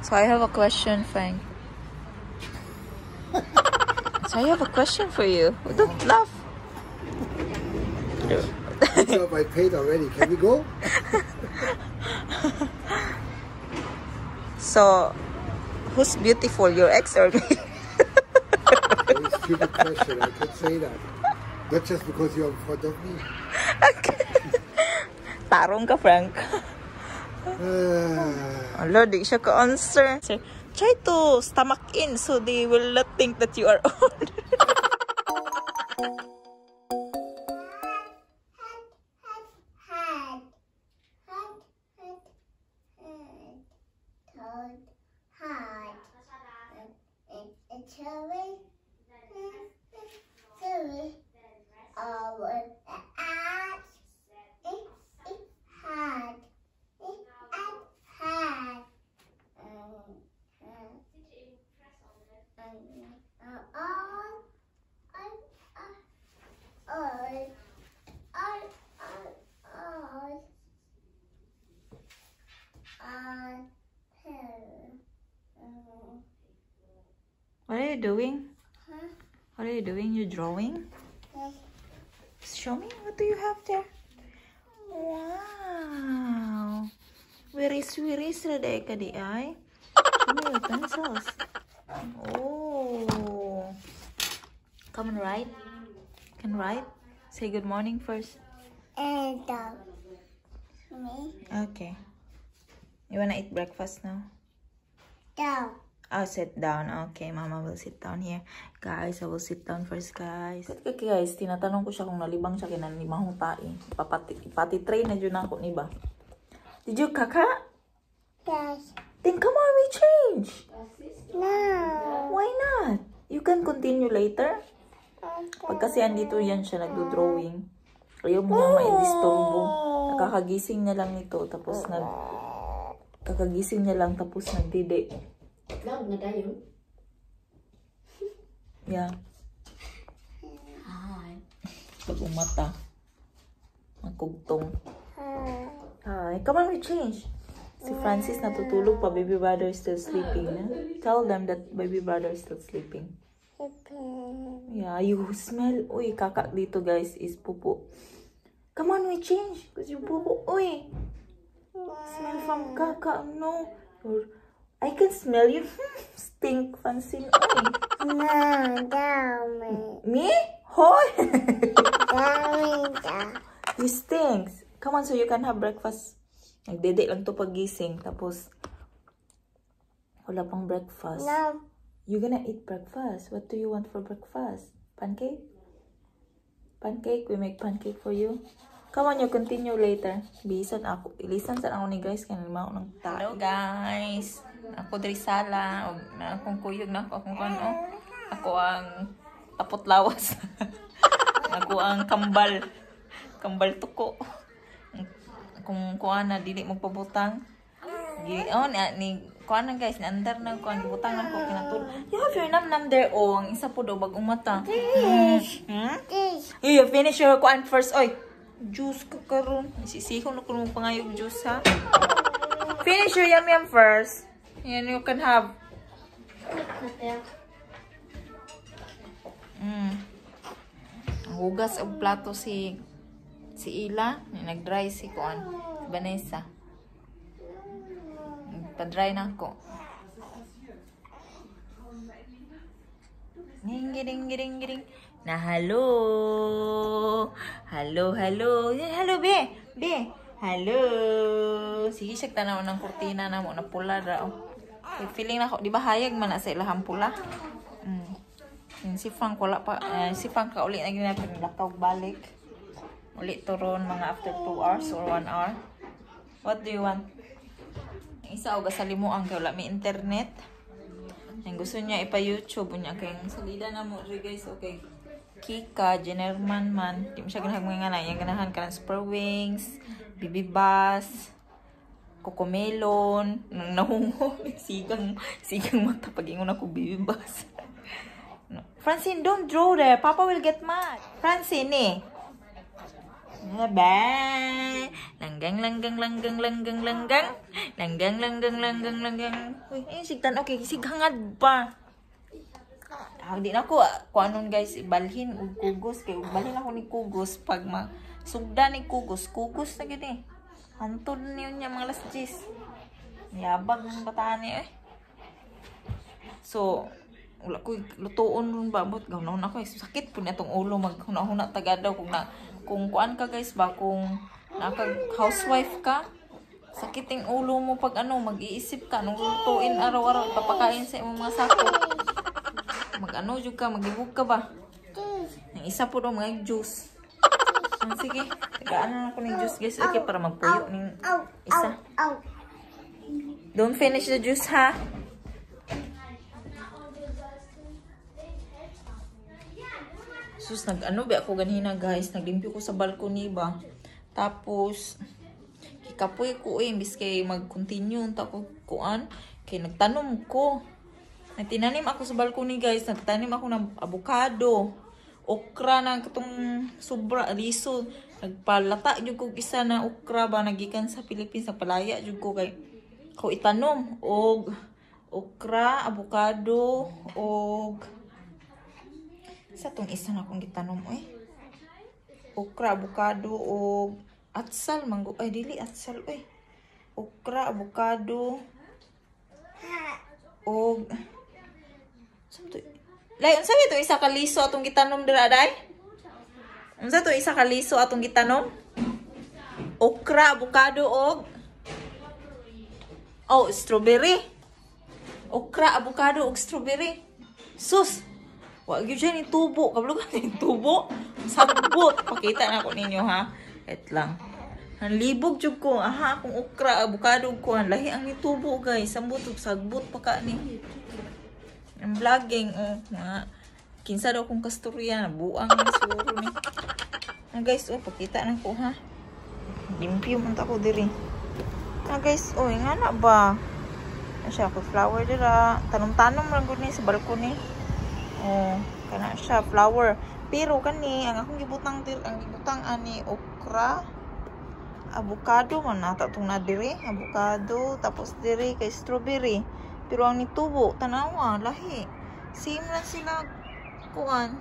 So I have a question, Frank. So I have a question for you. Don't laugh. So I paid already. Can we go? So, who's beautiful, your ex or me? Very stupid question. I can say that. Not just because you're in front of me. Tarong ka, Frank. Ah, Ala, di siya ka-answer. Sir, try to stomach in so they will not think that you are old. What are you doing? Huh? What are you doing? You're drawing? Yes. Show me. What do you have there? Wow. Wiris-wiris ra day ka di ay. Show me your pencils. Oh. Come and write. Can write? Say good morning first. And me. Okay. You wanna eat breakfast now? Down. I'll sit down. Okay, Mama will sit down here. Guys, I will sit down first, guys. Okay, guys, tinatanong ko siya kung nalibang siya kinanimahong tae. Pati-tray na dyan ako, ni ba? Did you kaka? Yes. Then come on, we change. No. Why not? You can continue later. Pag kasi andito yan siya nagdo-drawing. Ayaw mo nga maidisturbo. Nakakagising niya lang nito tapos kakagising niya lang tapos nagdidi. Vlog na tayo. Yeah. Hi. Pag umata. Magkugtong. Hi. Come on, we change. Si Francis natutulog pa. Baby brother is still sleeping. Na? Tell them that baby brother is still sleeping. Yeah, you smell. Uy, kaka dito guys is pupo. Come on, we change. Because you pupo. Uy. Smell from kaka. No. Or, I can smell you. Stink, Francine. Uy. No, down me. Me? Hoy! Down, down. He stinks. Come on, so you can have breakfast. Nagdede lang to pagising. Tapos, wala pang breakfast. No. You're gonna eat breakfast. What do you want for breakfast? Pancake? Pancake? We make pancake for you. Come on, you continue later. Bisan ako. Ilisan sa ako ni guys. Kaya nalima ako ng tayo. Hello, guys. Ako diri sala. Og na akong kuyog na ako akong kano. Ako ang tapot lawas. Ako ang kambal. Kambal tuko. Kung kuan na dili magpabutang. Gi oh ni kuan na guys, ni andar na kuan gibutang na ko kinatul. You have your nam-nam there oh, ang isa po daw bagong mata. This. You finish your kuan first oy. Juice ka karon. Sisihon na kuno pangayog juice ha. Finish your yum yum first. And you can have. Ang hugas og plato si Ila, nag-dry si kuan, si Vanessa. Pa-dry na ako. Ding ding ding ding. Na hello. Hello, hello. Hello, be. Be. Hello. Sige siya tanaw ng kurtina na mo na pula ra oh. Kay feeling nako, di ba hayag man na sa ilahang pula? Yung si Frank wala pa, si Frank ka uli na ginapin lakaw balik. Uli to ron mga after 2 hours or 1 hour. What do you want? Ang isa og salimuan kay wala may internet. Ang gusto niya ipa-YouTube niya kay ang salida na mo ri guys okay. Kika, Jenerman man, di mo siya ganahan mga nga yang ganahan ka ng Super Wings, BB Bus, Cocomelon, nang nahungo, sigang sigang mata pag ingon ako BB Bus. No. Francine, don't draw there. Papa will get mad. Francine, eh. Bye. Langgang, langgang, langgang, langgang, langgang. Langgang, langgang, langgang, langgang. Uy, ay, sigtan, okay. Sighangad pa. Ah, di na ko, kuanon guys, ibalhin og kugos. Kay balhin ako ni kugos pag ma sugda ni kugos. Kugos na gini. Hantod niyo niya mga alas 10. Yabag ng bataan niya eh. So, wala ko lutuon ron ba, but gawon ako eh. Sakit po niya tong ulo, maghuna-huna tagadaw kung na kung kuan ka guys ba, kung naka housewife ka, sakit yung ulo mo pag ano, mag-iisip ka nung lutuin araw-araw, ipapakain sa imong mga sako. Mag-ano jud ka, magibog ka ba? Ang isa po daw mga juice. Ah, sige, tagaan na ako ng juice guys, okay, para magpuyo ning isa. Don't finish the juice ha. Sus, nag-ano ba ako ganina guys, naglimpyo ko sa balcony ba. Tapos kikapoy ko eh, imbis kay mag-continue unta ko kuan, kay nagtanom ko. Nagtinanim ako sa balcony guys, nagtanim ako ng avocado, okra na katong sobra liso, nagpalata jud kog isa na okra ba nagikan sa Philippines, nagpalaya jud ko kay ko itanom og okra, avocado og sa tong isa na akong gitanom oy. Okra, avocado og atsal manggo, ay dili atsal oy. Okra, avocado og to? Lay, unsa to isa ka liso atong gitanom dira day? Unsa to isa ka liso atong gitanom? Okra, avocado og oh, strawberry. Okra, avocado og strawberry. Sus. Wa gyud siya ni tubo, kabalo ka ni tubo. Sabot, pakita na ko ninyo ha. Wait lang. Ang libog jud ko, aha akong okra, avocado ko, ang lahi ang nitubo guys. Sambot ug sagbot pa ka ni. Ang vlogging, oh, mga kinsa daw kong kasturya, buang na siguro ni. Ah, guys, oh, pakita na ko ha. Limpyo man ta ko diri. Ah, guys, oh, nga na ba? Na siya ko flower dira. Tanom-tanom lang gud ni sa balcony. Oh, kana siya flower. Pero kani ang akong gibutang dir, ang gibutang ani okra, avocado man nata tong na diri, avocado tapos diri kay strawberry. Pero ang nitubo, tanawa, lahi. Same lang sila kuan.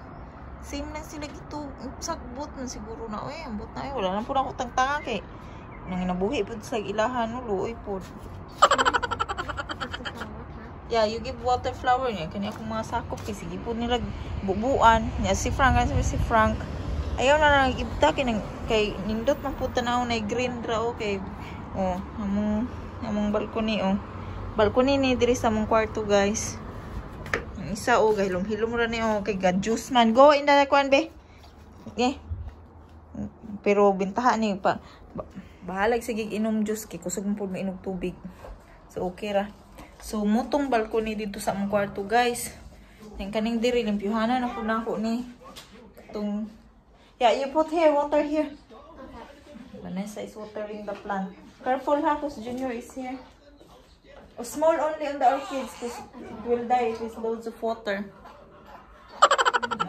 Same lang sila gitu sagbot man siguro na oy, ambot na oy, wala lang pud ako tangtanga kay nang inabuhi pud sa ilahan no, luoy pud. Yeah, you give water flower niya kani akong mga sakop kay sige pud nila bubuan. Niya si Frank, ano si Frank. Ayaw na lang ibta kay nang kay nindot man pud tanaw na green ra o kay oh, among among balcony oh. Balcony ni diri sa among kwarto guys. Ang isa oh, gahilom-hilom ra ni oh kay ga juice man. Go in the kuan be. Okay. Pero bintahan ni pa bahalag sige inom juice kay kusog man pud mainom tubig. So okay ra. So mutong balcony dito sa among kwarto guys. Yang kaning diri limpyuhanan na pud nako ni. Tung yeah, you put here water here. Okay. Vanessa is watering the plant. Careful ha, cause Junior is here. Oh, small only on the orchids because it will die if it's loads of water.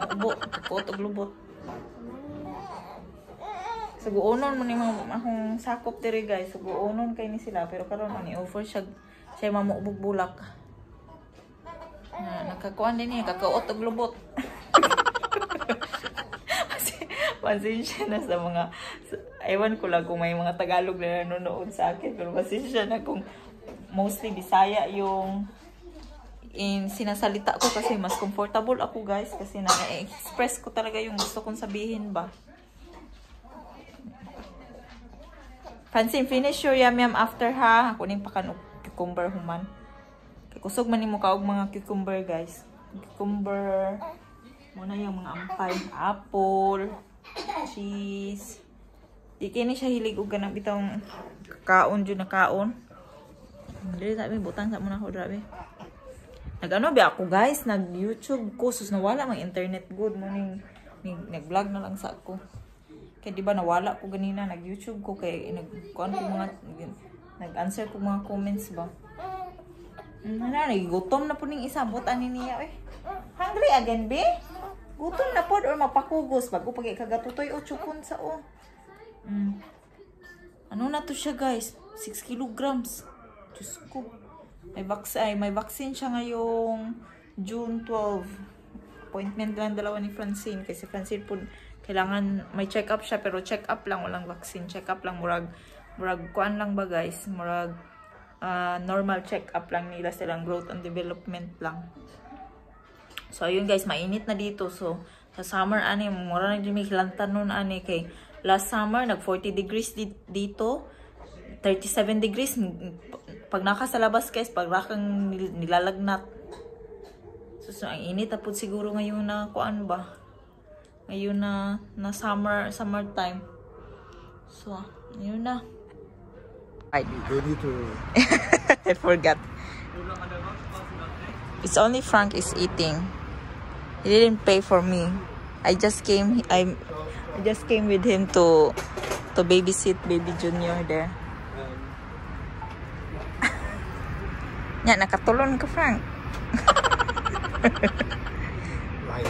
Ubo, tukot og lubot. Suguonon mo ni mga akong sakop diri guys. Suguonon kay ni sila pero karon man i-offer siya siya mamuubog bulak. Na nakakuan din niya kakaot og lubot. Pasensya na sa mga ewan ko lang kung may mga Tagalog na nanonood sa akin pero pasensya na kung mostly Bisaya yung in sinasalita ko kasi mas comfortable ako guys kasi na-express ko talaga yung gusto kong sabihin ba. Francine, finish your yum yum after ha. Ako ning pakan og cucumber human. Kay kusog man nimo kaog mga cucumber guys. Cucumber muna yung mga ampay, apple, cheese. Di kini siya hilig og ganang bitawng kaon jud na kaon. Dili sabi butang sa muna ko grabe. Nag-ano ba ako guys, nag-YouTube ko sus nawala mang internet good morning. Nag-vlog na lang sa ako. Kay di ba nawala ko ganina nag-YouTube ko kay nag-kuan ko mga nag-answer ko mga comments ba. Hala, nagigutom na po ning isa but ani niya eh. Hungry again be? Gutom na pod or mapakugos bago pag kagatutoy o chukon sa o. Ano na to siya, guys? 6 kilograms. Diyos ko. May vaccine siya ngayong June 12. Appointment lang dalawa ni Francine. Kasi Francine po, kailangan may check up siya. Pero check up lang, walang vaccine. Check up lang, murag, kuan lang ba, guys? Murag, normal check up lang nila, silang growth and development lang. So, ayun guys, mainit na dito. So, sa summer, ani, mura na may hilantan nun, ani, kay last summer, nag 40 degrees dito. 37 degrees. Pag naka sa labas, guys, pag rakang nilalagnat. So, ang init na po siguro ngayon na, kuan ba? Ngayon na summer, summertime. So, ayun na. Right. You need to. I forgot. It's only Frank is eating. He didn't pay for me. I just came with him to babysit baby Junior there. Nya nakatulon ka, Frank. Right.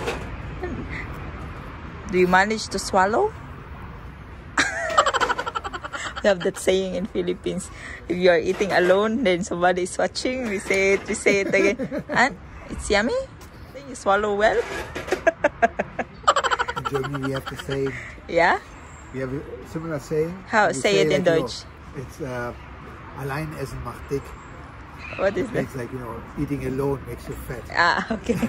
Do you manage to swallow? We have that saying in Philippines. If you are eating alone, then somebody is watching. We say it again. And it's yummy. Then you swallow well. In Germany, we have the same. Yeah? We have a similar saying. How? We Say it in like, you know, Deutsch. It's allein essen macht dick. What is that? It's like, eating alone makes you fat. Ah, okay.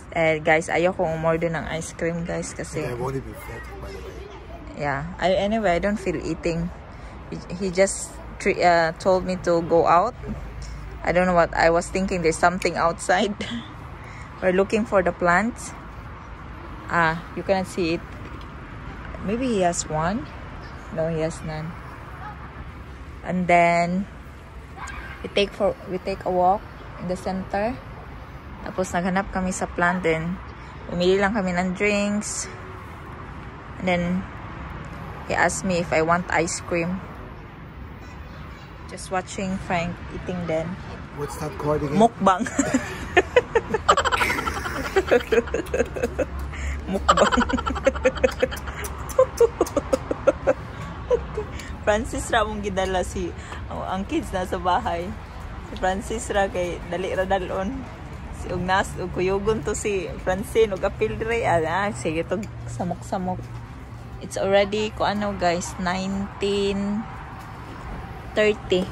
Eh, guys, ayoko umorder ng ice cream, guys, kasi And I want to be fat, by the way. Yeah. Anyway, I don't feel eating. He just told me to go out. I don't know what I was thinking. There's something outside. We're looking for the plants. Ah, you cannot see it. Maybe he has one. No, he has none. And then we take a walk in the center. Tapos naghanap kami sa plant din. Umili lang kami ng drinks. And then he asked me if I want ice cream. Just watching Frank eating then. What's that called again? Mukbang. Mukbang. Francis ra mong gidala si ang kids na sa bahay. Si Francis ra kay dali ra dalon. Si ug nas ug kuyugon to si Francine ug apil dire, ah, sige tog samok-samok. It's already ko ano, guys, 19:30.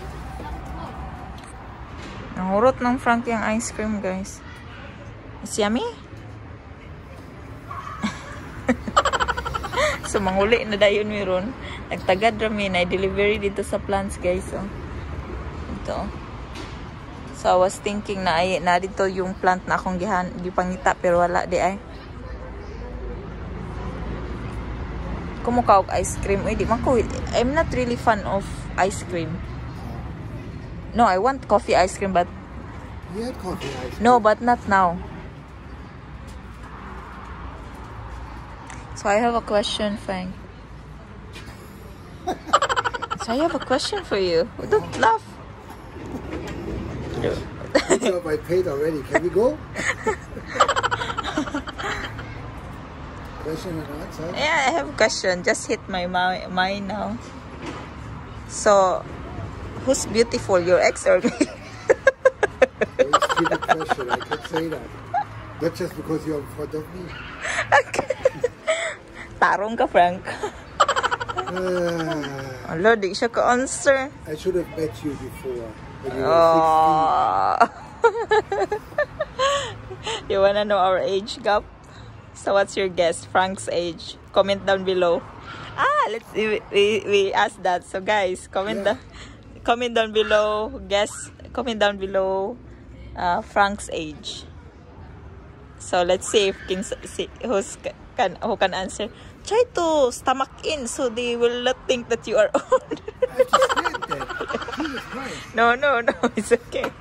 Nahurot ng Frank yung ice cream, guys. It's yummy? So, manguli na dayon meron. Nagtagad rami na delivery dito sa plants, guys. So, ito. So, I was thinking na ay, na dito yung plant na akong gipangita pero wala di ay. Kumuka og ice cream. Uy, di man ko, I'm not really fan of ice cream. No, I want coffee ice cream, but You had coffee ice cream. No, but not now. So I have a question, Frank. So I have a question for you. Don't laugh. Good job, I paid already. Can we go? Question and answer. Yeah, I have a question. Just hit my mind now. So, who's beautiful, your ex or me? Very stupid question. I can say that. Not just because you're in front of me. Okay. Tarong ka, Frank. Alo, di siya ka-answer. I should have met you before. When you were 16. You wanna know our age gap? So what's your guess? Frank's age? Comment down below. Ah, let's we ask that. So guys, comment comment down below. Guess, comment down below Frank's age. So let's see if can see who can answer. Try to stomach in so they will not think that you are old. I have to stand there. Jesus Christ. No, no, no, it's okay.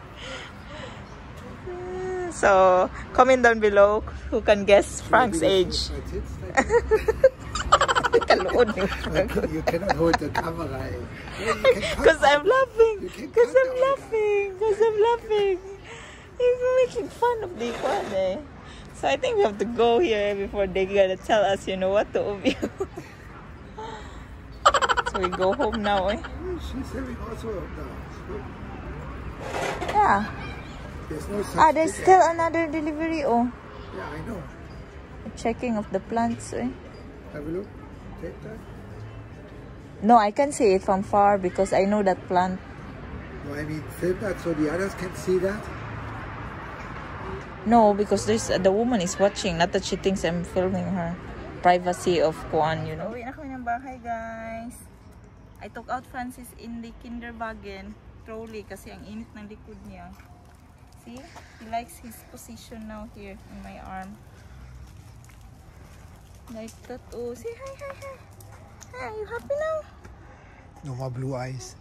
So comment down below who can guess Frank's age. My tits, Kaluod ni Frank. you cannot hold the camera. Eh. Yeah, you can cut Because I'm out. laughing. You can Because cut I'm out. laughing. Because I'm laughing. You're making fun of the one, eh. So I think we have to go here before they gonna tell us, you know what, to you. So we go home now, eh? She's having also now. Yeah. There's no such Ah, there's thing. Still another delivery, oh. Yeah, I know. Checking of the plants, eh? Have a look. Take that. No, I can see it from far because I know that plant. No, I mean, film that so the others can see that. No, because there's the woman is watching. Not that she thinks I'm filming her. Privacy of Kuan. Uwi na kami ng bahay, guys. I took out Francis in the Kinderwagen trolley kasi ang init ng likod niya. See? He likes his position now here in my arm. Like that. Oh, say hi, hi, hi. Hi, you happy now? No more blue eyes.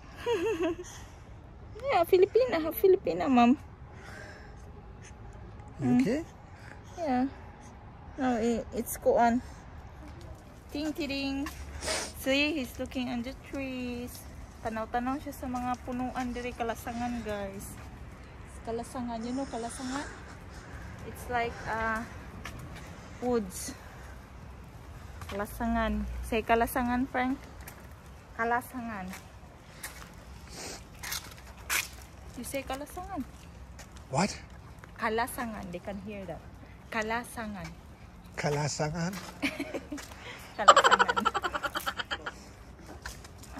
Yeah, Filipina. Half Filipina, Mom. You okay? Yeah. No, it's kuan. Ting tiring. See, he's looking on the trees. Tanaw-tanaw siya sa mga punuan diri, kalasangan, guys. Kalasangan, you know kalasangan? It's like woods. Kalasangan. Say kalasangan, Frank. Kalasangan. You say kalasangan. What? Kalasangan. They can hear that. Kalasangan. Kalasangan? Kalasangan.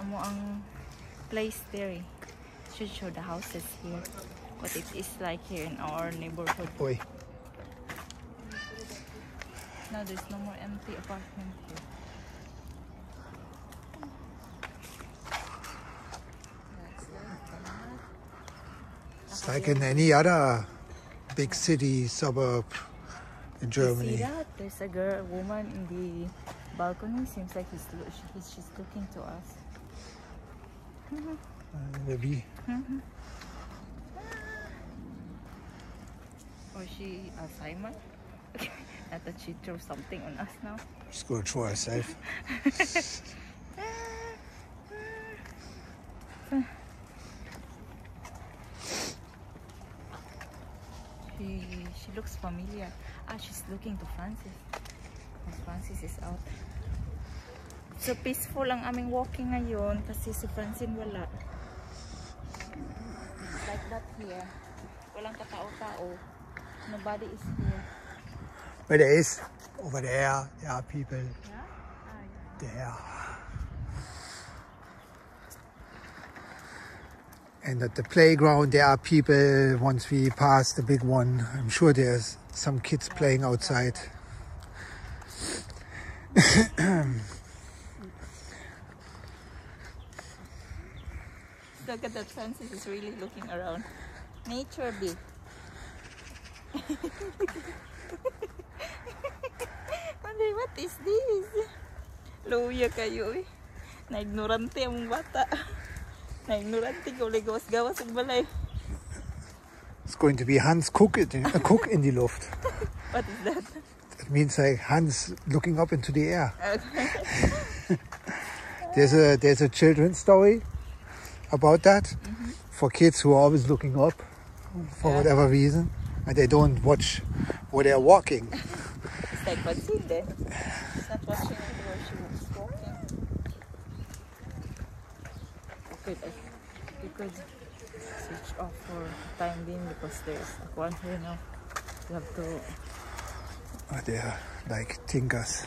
Amo ang place there, eh. Should show the houses here. What it is like here in our neighborhood. Oi. Now there's no more empty apartment here. That's like that. It's like in any other big city, suburb in You Germany. see that? There's a girl, woman in the balcony. Seems like she's looking to us. Maybe. Or she Alzheimer? Not that she threw something on us now. She's gonna throw herself. She looks familiar. Ah, she's looking to Francis. Because Francis is out. So peaceful ang aming walking ngayon kasi si Francine wala. It's like that here. Walang katao-tao. Nobody is here. But there is over there. There are people Yeah? Ah, yeah. there. And at the playground there are people. Once we pass the big one, I'm sure there's some kids playing outside. Look at that, Francis is really looking around. Nature bee. Wonder, what is this? Luya kayo eh. Na-ignorante ang bata. Na-ignorante ko. Gawas-gawas ang balay. It's going to be Hans Kuck in die Luft. What is that? That means like Hans looking up into the air. Okay. There's a children's story about that for kids who are always looking up for whatever reason, and they don't watch where they're walking. It's like Francine then. She's not watching where she was walking. We could switch off for time being because there's a one here now. We have to. Oh, they're like tinkers.